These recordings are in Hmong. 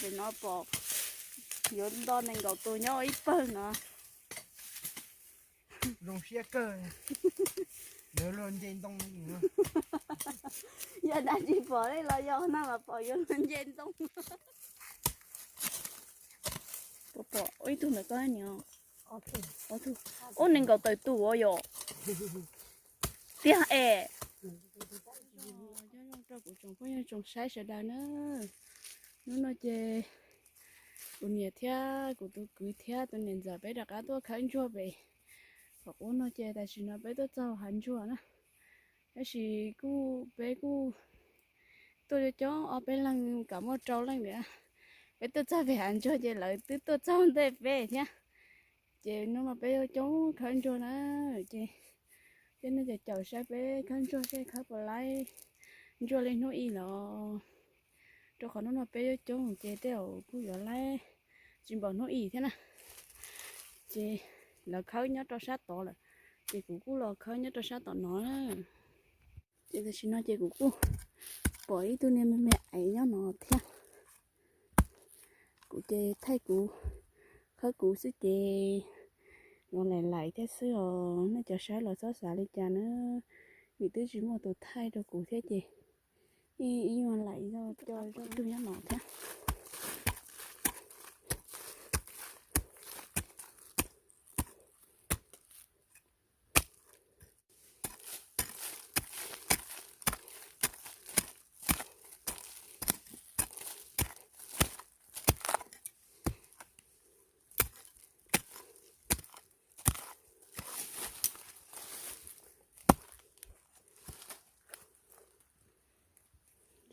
No pom yuav nto nees nkaum tus nyob ua ib pawg no. Zoo siab kawg. Lawv luag nce ntoo. Yog dab tsi pom li los yog no mas pom yuav luag nce ntoo. Pom ib tug ntawm koj niam. Ub, nees nkaum tawm tus ua yom. Tiag es. Nyob zoo rau kuv tsoom phooj ywg tsoom saib sawv daws na. Hnub no ces kuv niam thiab kuv tus kwv thiab tus niam ntxawm peb rov qab tuaj khawb ntsuag pem qhov qub no ces tam sim no peb tuaj txog hav ntsuag na. Tab sis kuj peb kuj tuaj coob coob ob peb leeg kom muaj rau leej lawm. Peb tuaj txog pem hav ntsuag ces lawv twb tuaj txog ntej peb thiab. Ces hnub no peb yuav coob khawb ntsuag na. Ces tej nej caum caum saib peb khawb ntsuag seb khawb puas laib ntsuag li hnub ib los. Rau qhov hnub no peb yuav coob ces tej zaum kuj yuav laib tsis npaum hnub ib thiab na. Ces lawv khawb nyob rau sab tod lawm, ces kuv kuj los khawb nyob rau sab tom no na. Ces tam sim no ces kuv kuj pom ib tug niag me me aiv nyob no thiab. Kuv ces thaij kuv, khawb kuv xwb ces los laim laim thiab xwb os, nej cov saib los txhob xav li cas na, vim twb tsis muaj tus thaij rau kuv thiab ces ib nyuag laim zoj co zoj tug nyob no thiab.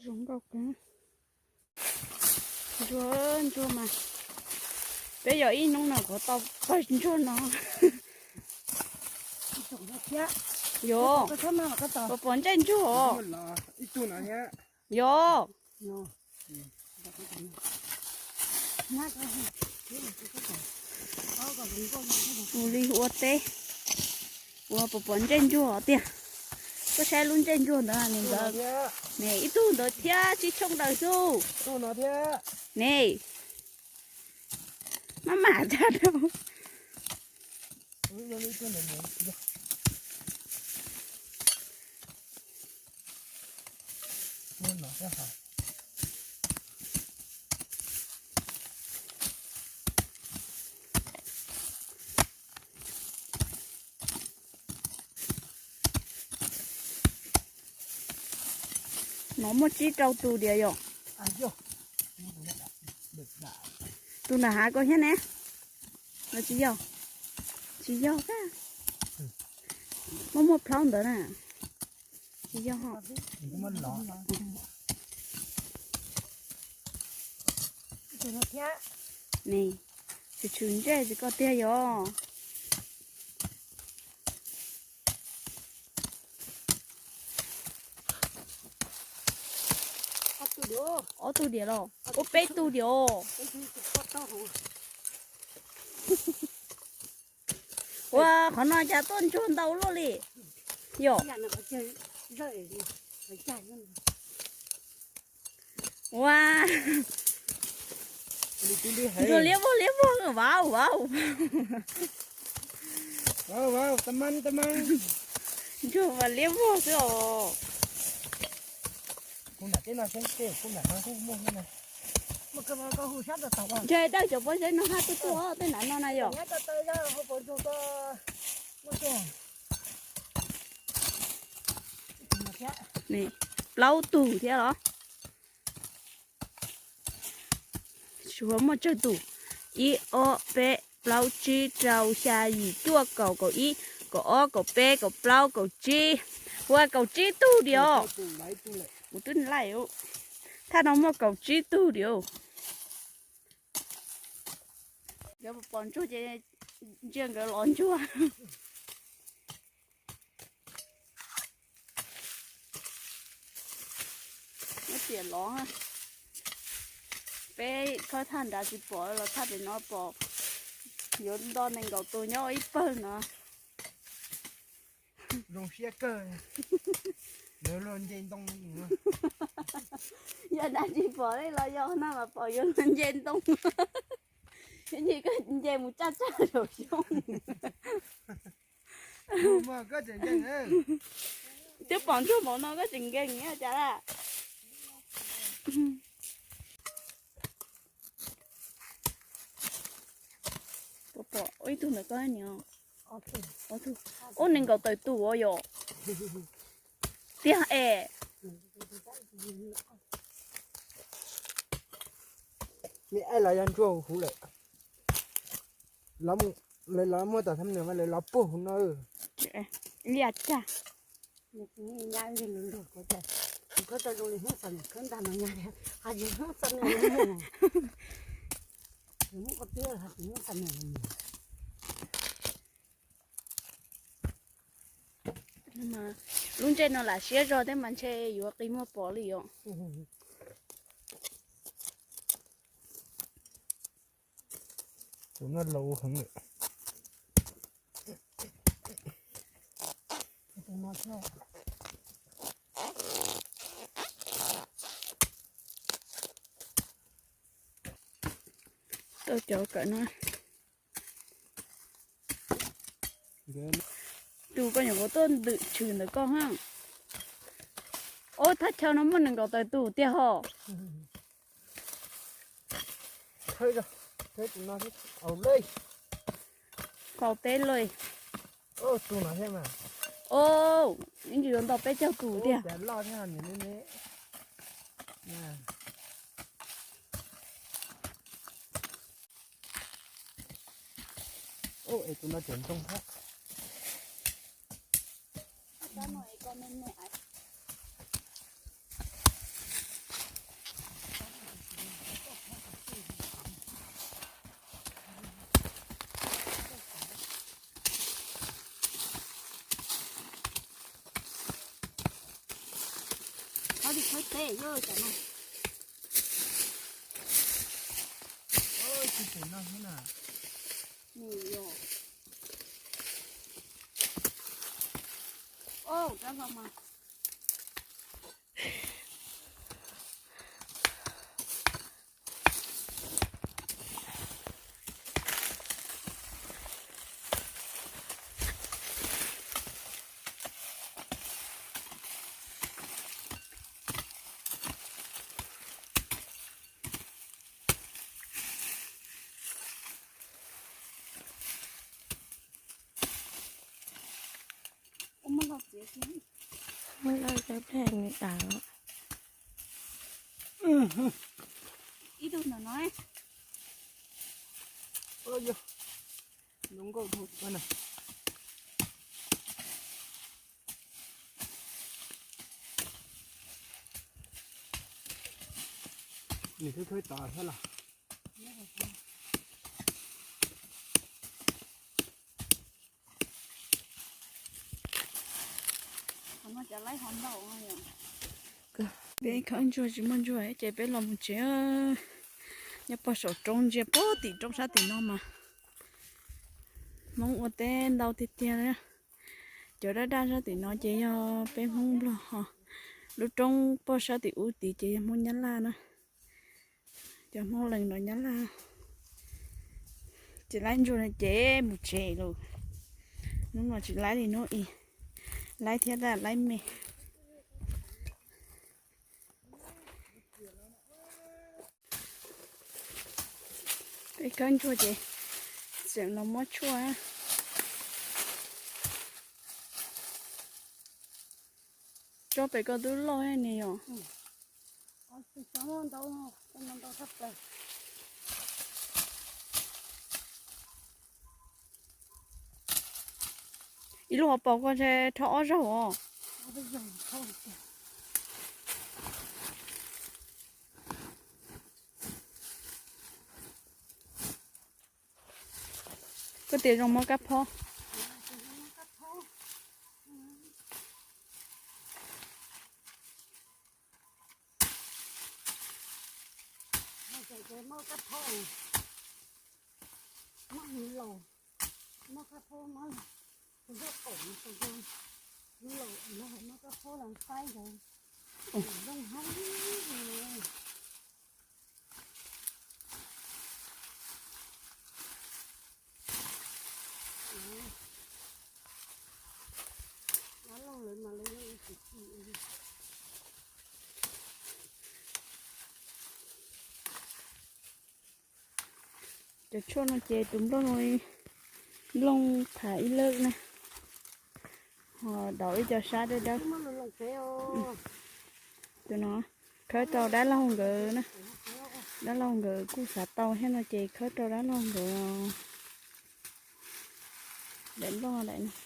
Zoo nkauj kawg. Ntsuag, ntsuag mas peb yog ib hnub no kuv tau pawg ntsuag no. Yog, pom pom ntsej ntsuag os. Yog. Mus li ua teb, ua pom pom ntsej ntsuag tiag. Koj saib lub ntsej ntsuag ntawd ne, ntawd ne, ib tug ntawd thiab tsib tshooj daws xwb ne. Maj mam tsa rau. No muaj tsib rau tus diam yom. Tus nram hav ko thiab ne. Tsis yog, tsis yog, muaj muaj plaub ntawd na. Tsis yog. Tshwm tshwm ntsej tsis koj tiag yog. Ob tug diam los ua peb tug diam. Ua qhov no cas tuaj ntsuag ntau luaj li yom. Ua, ntsuag liab vog liab vog, vauv vauv. Ntsuag mas liab vog xwb os. Ntshe dawj cov pob zeb no haj tuaj tuaj tej nram no na yom. Plaub tug thiab los? Suav muaj tsawg tus? Ib, ob, peb, plaub, tsib, rau, xya, yim, cuaj, kaum, kaum ib, kaum ob, kaum peb, kaum plaub, kaum tsib. Ua kaum tsib tug diam. Kuv twb laij, thaj no muaj kaum tsib tug diam. Nkawd pom ntsuag ces ntsia nkawd los ntsuag. Muab tiam los, peb khawb thaj nrad tsis pom los thaj pem no pom. Yuav nto nees nkaum tus nyob ib pawg no. Zoo siab kawg. Yog dab tsi pom li los yog no mas pom yuav luag nce ntoo. Yog nce koj nce mus tsaj tsaj saum xyoob. Twb pom ntsuag npaum no koj tseem nkees cas laj. Pom ib tug ntawm koj ni. Ub, nees nkaum tawm tus ua yom. Tiag es. Me aib los yog ntsuag huv lawm. Lawv los muaj tom thab nws mas lawv los puag huv no. Liaj cag. Lub ntsej no lam siab zog thiab mas ntshe yuav qi muag pom li os. Tus no laus heev lawm. Tau cov kawm no. Tus koj nyuam qhuav tuaj ntwm tshwm ntawm koj ha. Ob thaj chaw no muaj nees nkaum tawm tus tiag ho. Qaug teb lawm. Ib ntsis yuav nto peb caug tus tiag. Qhov twg khawb teb yog cov no. Tsis pum no thiab na. Nws yog. Au, rab hlau mas. Ua muab loj txiav kiag. Muab loj cov pliag nws tas. Ib tug ntawm no. Zoo nkauj dhau na. Nws khawb khawb tod thiab los. Peb khawb ntsuag tsis muaj ntsuag ces peb los mus tsev. Nyob pog saum roob ntsia pog tim roob sab tim no mas Hmoob ua teb ntau tiag tiag li. Cov daj daj sab tim no ces yog peb Hmoob Nplog ho. Lub roob pog sab tim ub tid ces yog Hmoob Nyab Laj na. Cov Hmoob Lees no Nyab Laj. Tsis laib ntsuag no ces mus tsev lawm. Hnub no tsis laib li hnub i, laib thiab tab laib me. Peb khawb ntsuag ces tseem los muab tshuaj. Tsob pem koj twb loj ne yom. Ib lub hauv paus koj ntshe rho ob zaug os. Koj tias zoo muab kab phob. Cov tshuaj no ces tus nplooj no, nplooj phav ib lawm na, ho daus ib co sab dawb dawb. Tus no khawb rau dab laug nkawd na, dab laug nkawd kuj xav tau thiab no ces khawb rau dab laug nkawd. Daim nplooj daim no.